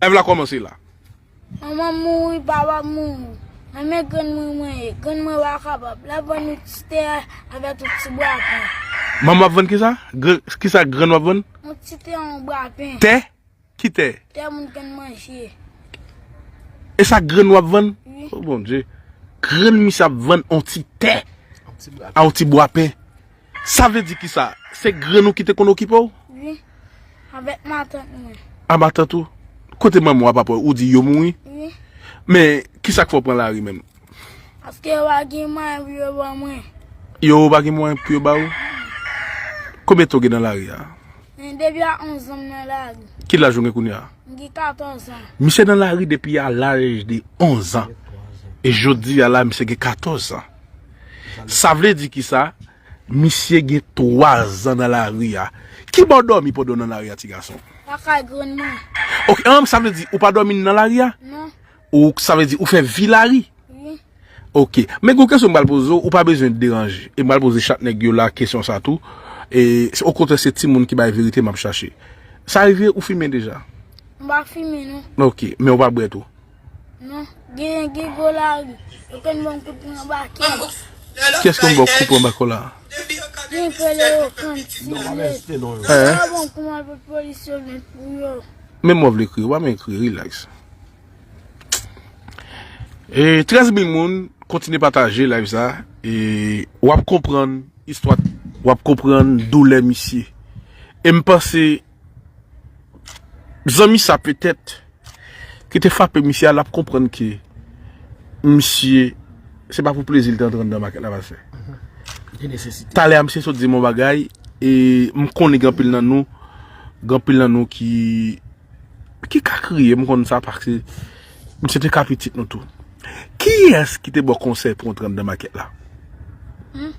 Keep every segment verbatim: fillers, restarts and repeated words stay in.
Èv la kòmanse la. Manman m mouri, papa m mouri. Nan men grann mwen mwen ye. Grann mwen pa kapab. L ap vann yon ti tè avèk yon ti bwa pen. Manman ap vann kisa? Gran, kisa grann w ap vann? Yon ti tè, yon bwa pen. Tè? Ki tè? Tè moun grann manje. E sa grann w ap vann? Wi. O Bondye. Grann misye ap vann yon ti tè. Yon ti bwa pen. A yon ti bwa pen. Sa vle di kisa? Se grann ou ki te konn okipe w? Wi. Avèk matant mwen. A matant ou? Kote manman w a papa w? Ou di yo mouri? Wi. Men, kisa k fè w pran lari menm? Paske yo pa gen mwayen pou yo ban mwen. Yo pa gen mwayen pou yo ba ou? Konbyen tan w gen nan lari a? Men depi a onz an m nan lari. Ki laj ou gen kounye a? M gen katòz an. Misye nan lari depi a laj de onz an. E jodi a la, misye gen katòz an. Sa vle di kisa? Misye gen twa zan nan lari a. Ki bò w dòmi pandan w nan lari a, ti gason? Lakay grann mwen. Ok, an, sa vle di ou pa dòmi nan lari a? Non. Ou, sa vle di ou fè vi lari? Wi. Ok. Men gen yon kesyon m pral poze w, ou pa bezwen deranje. E m pral poze chak nèg yo la kesyon sa tou. E okontrè, se timoun ki bay verite m ap chache. Sa rive ou fimen deja? M pa fimen, non. Ok. Men ou pa bwè tou? Non, gen, gen gwo lari. Yo konn ban m kout pwen anba kè. Kiyès konn ba w kout pwen anba kò la? Gen pè yo kantin. Yo pa ban m kout pwen anba polis yo met pou yo. Men mwen vle kriye, w pa men kriye, relax. E trèz mil moun, kontinye pataje live sa. E w ap konprann istwa, w ap konprann doulè misye. E m panse, zanmi sa petèt, ki te frape misye a, l ap konprann ke misye, se pa pou plezi l te antre anndan makèt la, pastè. Gen nesesite. Talè a, misye sot di m yon bagay, e m konnen gen anpil nan nou, gen anpil nan nou ki, ki ka kriye, m konn sa, paske misye te ka pitit nou tou. Kiyès ki te ba w konsèy pou w antre anndan makèt la? Hmm?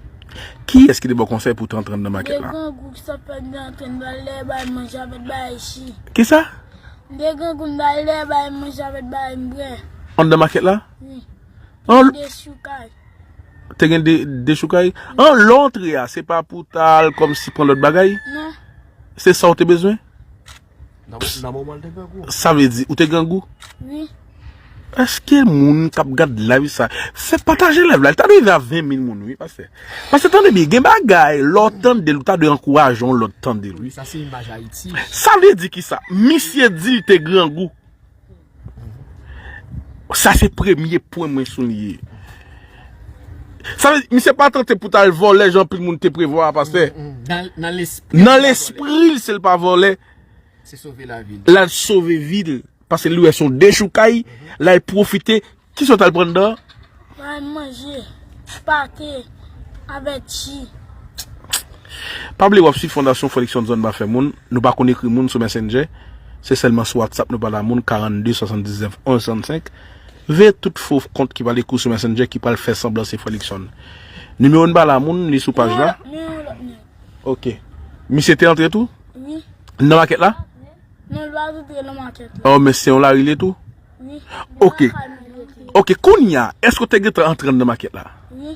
Kiyès ki te ba w konsèy pou w te antre anndan makèt la? De grangou ki sot fè m te antre anndan lè bay manje avèk bay chi. Kisa? De grangou m bay lè bay manje avèk bay m bwè. Anndan makèt la? Wi. An, dechoukay. Te gen de, dechoukay? An, lè w antre a, se pa pou w t al kòmsi pran lòt bagay? Non. Se sa w te bezwen? Nan, nan moman l te grangou. Sa vle di, ou te grangou? Wi. Èske moun k ap gad live sa, fè pataje live la, li ta dwe rive a ven mil moun, wi, pastè. Pastè, tande byen, gen bagay, lè w tande l, ou ta dwe ankouraje yon lòt tande l, wi. Sa se imaj Ayiti. Sa vle di kisa? Misye di l te grangou. Sa se premye pwen mwen souliye. Sa vle di, misye pa tante pou t al vòlè jan anpil moun te prevwa a, pastè. Mm, mm. Nan, nan lespri l, se l pa vòlè. Se sove lavi l. L al sove vi l. Paske li wè se yon dechoukay, l al pwofite. Kisa w t al pran anndan? Mwen manje pate avèk chi. Pa bliye w ap swiv Fondasyon Fredrickson Zòn pa fè moun. Nou pa konn ekri moun sou Messenger. Se sèlman sou WhatsApp nou pale a moun, karannde swasanndiznèf onz sannsenk. Veye tout fo kont ki pral ekri w sou Messenger ki pral fè sanblan se Fredrickson. Nimewo n pale a moun, li sou paj la. Nimewo, nimewo lòt nèg. Ok. Misye te antre tou? Wi. Nan makèt la? Non, l pa t antre nan makèt la. Oh, men se yon lari li tou? Wi. Ok. Ok, kounye a, èske w te gentan antre anndan makèt la? Wi.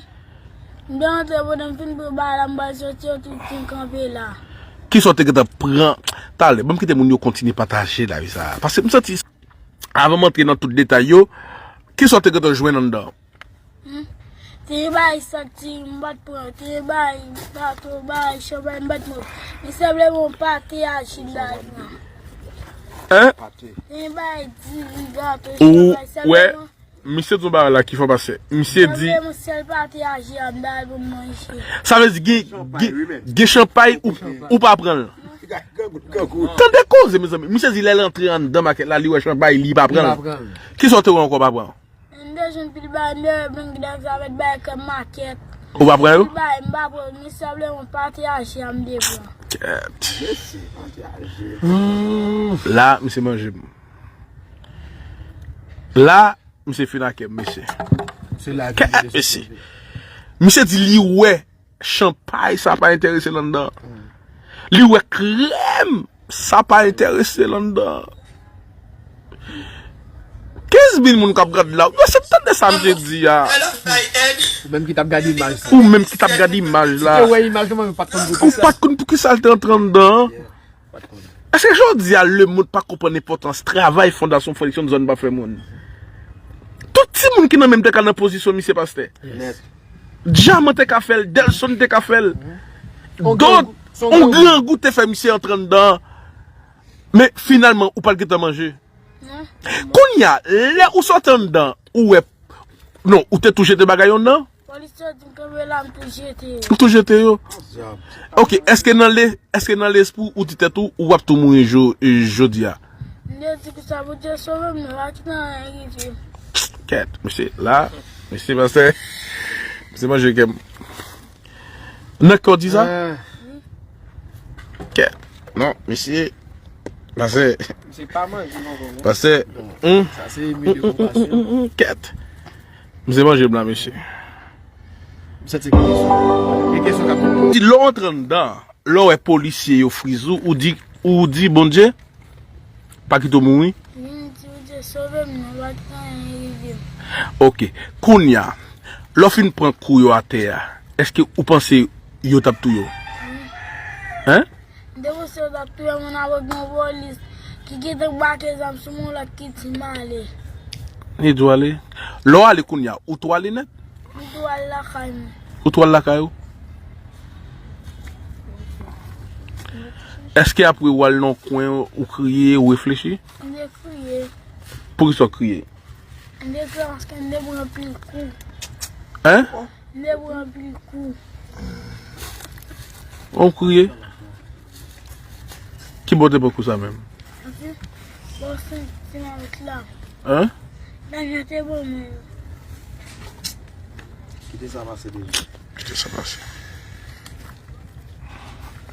M te antre pandan m fin pran bagay la, m pral soti, yo tout fin kanpe la. Kisa w te gentan pran? Talè, ban m kite moun yo kontinye pataje live sa. Paske m santi, avan m antre nan tout detay yo, kisa w te gentan jwenn anndan? Hmm. Te gen bagay santi, m pa t pran. Te gen bagay gato, bagay chanpay, m pa t pran. Men sanble m yon pate aji m ta pran. Hein? Te gen bagay diri, gato, chanpay, sanble m. Misye di yon bagay la ki fè w pa sè. Misye di. Sanble m sèl pate aji a m ta pran pou m manje. Sa vle di gen, gen, gen chanpay ou, ou pa pran l. Tande koze, mezanmi. Misye di lè l antre anndan makèt la, li wè chanpay, li pa pran l. Kisa w te wè ankò w pa pran? M te jwenn pil bagay, m te wè bengdans avèk bagay kòm makèt. Ou pa pran yo? Pil bagay, m pa pran, men sanble yon pate aji a m te pran. Kèt. Mesye, pate aji. Hmm. La, misye manje m. La, misye fin ak m, mesye. Kèt, mesye. Misye di li wè chanpay sa pa enterese l anndan. Li wè krèm sa pa enterese l anndan. Kenz mil moun k ap gad la. Yo se tande sa m te di a. Ou menm ki t ap gade imaj sa. Ou menm ki t ap gade imaj la. Si te wè imaj la, ou pa t konn pou kisa. Ou pa t konn pou kisa l te antre anndan. Ou pa t konn. Èske jodi a lemonn pa konprann enpòtans travay Fondasyon Fredson Zòn Pa Fè Moun? Tout timoun ki nan menm te ka nan pozisyon misye pastè. Dyaman te ka fè l, Delson te ka fè l. Dòt, on grangou te fè misye antre anndan. Men finalman, ou pa t gentan manje. Kounye a, lè ou sot anndan, ou wè. Non, ou te tou jete bagay yo anndan? Polis yo di m kanpe la, m tou jete yo. Ou tou jete yo? Ok, èske nan le, èske nan lespri ou di tèt ou, ou ap tou mouri jo-, jodi a? M te di konsa, Bondye sove m, non, pa kite anyen rive m. Kèt, mesye, la, mesye, pastè, mesye manje kè m. Nan kè w di sa? Kèt, non, mesye, pastè. Misye pa manje non, non. Pastè, hmm? Sa se mete konpasyon. Kèt. Misye manje m la, mesye. M santi gen kesyon. Gen kesyon k ap. Di lè w antre anndan, lè w wè polisye yo friz ou, ou di, ou di, Bondye, pa kite w mouri. Wi, m di, Bondye sove m, non, pa kite anyen rive m. Ok. Kounye a, lè w fin pran kou yo atè a, èske ou panse yo t ap touye w? Wi. Hein? M te panse yo t ap touye m, men apre gen yon polis ki gentan brake zam sou mwen, lòt ki di m ale. Li di w ale? Lè w ale kounye a, ou tou ale nèt? M tou al lakay mwen. Ou tou al lakay ou? Èske apre ou al nan yon kwen, ou kriye, ou reflechi? M te kriye. Poukisa w kriye? M te kriye paske m te pran anpil kou. Hein? M te pran anpil kou. Ou kriye? Kibò w te pran kou sa menm? Anfin, bò senti m avèk la. Hein? Lajan te bon mwen. Kite sa pase deja. Kite sa pase.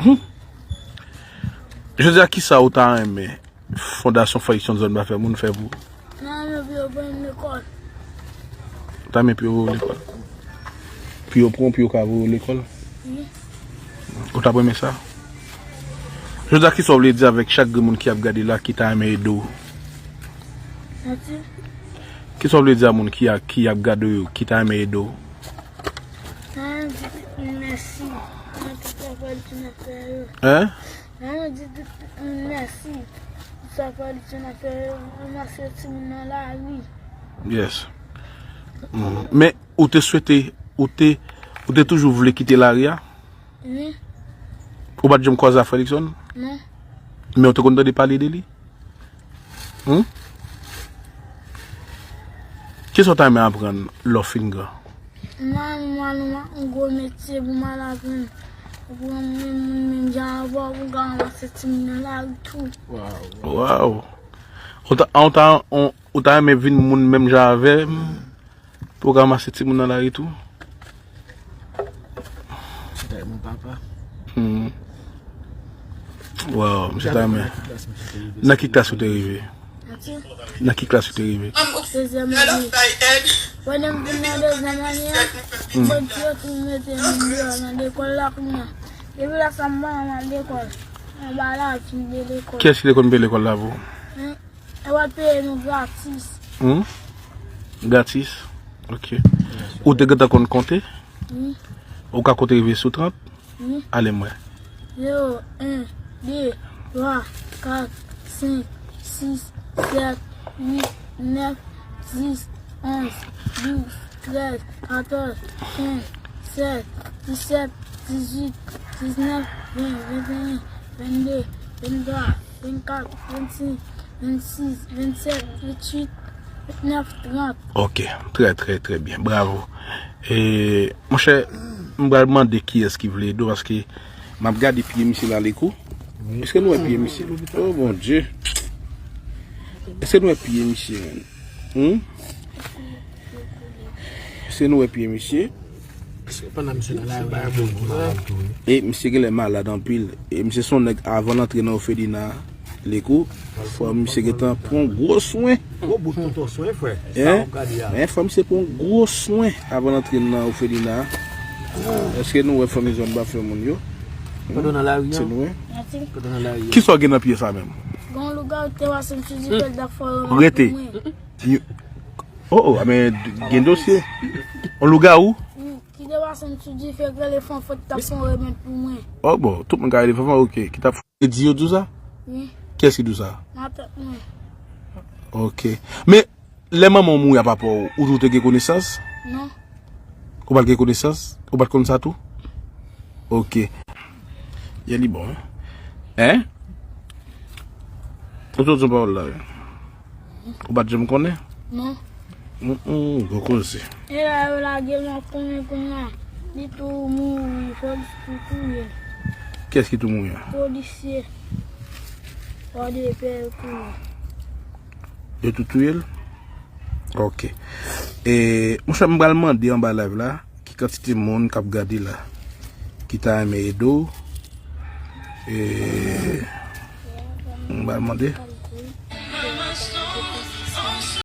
Hmm. Jodi a, kisa ou ta renmen Fondasyon Fredson Zòn Pa Fè Moun fè pou ou? Mwen renmen pou yo voye m lekòl. Ou ta renmen pou yo voye w lekòl? Pou yo pran w, pou yo ka voye w lekòl? Wi. Ou t ap renmen sa? Jodi a, kisa w vle di avèk chak grenn moun ki ap gade la, ki ta renmen ede w? Mèsi. Kisa w vle di a moun ki a, ki ap gade w yo, ki ta renmen ede w? Mwen di tout moun mèsi nan tout travay li konn ap fè yo. Hein? Mwen di tout moun mèsi pou travay li konn ap fè yo. Ranmase timoun nan lari. Yes. Mm. Men ou te swete, ou te, ou te toujou vle kite lari a? Wi. Ou pa t janm kwaze a Fredson? Non. Men ou te konn tande pale de li? Hmm? Kisa w ta renmen aprann lè w fin gran? Mwen, mwen, mwen, yon gwo metye pou m al aprann. Pou mwen, menm moun, menm jan avè w, pou m ka ranmase timoun nan lari tou. Waw. Ou ta, ou ta, ou, ou ta renmen vin moun menm jan avè m? Pou w ka ranmase timoun nan lari tou? Misye ta renmen papa. Hmm. Waw, misye ta renmen. Nan ki klas ou te rive? Nan ki klas ou te rive? Dezyèm ane. Pandan m vin nan dezyèm ane a, hmm, bandi yo tou mete m deyò nan lekòl la kounye a. Depi lè sa m pa janm al lekòl. Anba lavi m de lekòl. Kiyès ki te konn peye lekòl la pou ou? Hein? Yo pral peye nou gratis. Hmm? Gratis? Ok. Ou te gentan konn konte? Wi. Ou ka konte rive sou trant? Wi. Ale m wè. Zewo, en, de, twa, kat, senk, sis, sèt, uit, nèf, dis, onz, douz, trèz, katòz, kenz, sèz, disèt, dizuit, diznèf, ven, venteyen, vennde, venntwa, vennkat, vennsenk, vennsis, vennsèt, vennuit, vennèf, trant. Ok, trè, trè, trè byen. Bravo. E, monchè, m pral mande kiyès ki vle ede w, paske m ap gade pye misye la, Lekou. Èske nou wè pye misye? Oh, Bondye. Èske nou wè pye misye, menm? Hmm? Èske nou wè pye misye? Pandan misye nan lari a, misye malad tou, wi. E misye genlè malad anpil. E misye se yon nèg, avan l antre nan òfelina, Lekou, fò misye gentan pran gwo swen. Gwo bout tonton swen, frè. Sa w ap gade a. Men fò misye pran gwo swen avan l antre nan òfelina. Èske nou wè fanmi zòn pa fè moun yo? Pandan nan lari a. Èske nou wè? Pandan nan lari a. Kisa w gen nan pye sa menm? Gen yon lougawou ki te pase m sou dife, l t ap fè yo mèt pou mwen. Rete. Oh, oh, men gen dosye. Yon lougawou? Wi, ki te pase m sou dife, k rele Fanfan, t ap fè yon remèd pou mwen. Oh, bon, tout moun ka rele Fanfan, ok. Ki t ap fè di yo di w sa? Wi. Kiyès ki di w sa? Matant mwen. Ok. Men lè manman w mouri a papa w, ou tou te gen konesans? Non. Ou pa t gen konesans? Ou pa t konn sa tou? Ok. Ye li bon. Hein? Ou sot sou pawòl la wi. Ou pa t janm konnen? Non. Hum, hum, gwo koze. E la yo lage l nan konnen kounye a. Li tou mouri, polis tou touye l. Kiyès ki tou mouri a? Polisye. Kòde pè yo touye. Yo tou touye l? Ok. E monchè, m pral mande anba live la ki kantite moun k ap gade la ki ta renmen ede w. E m pral mande.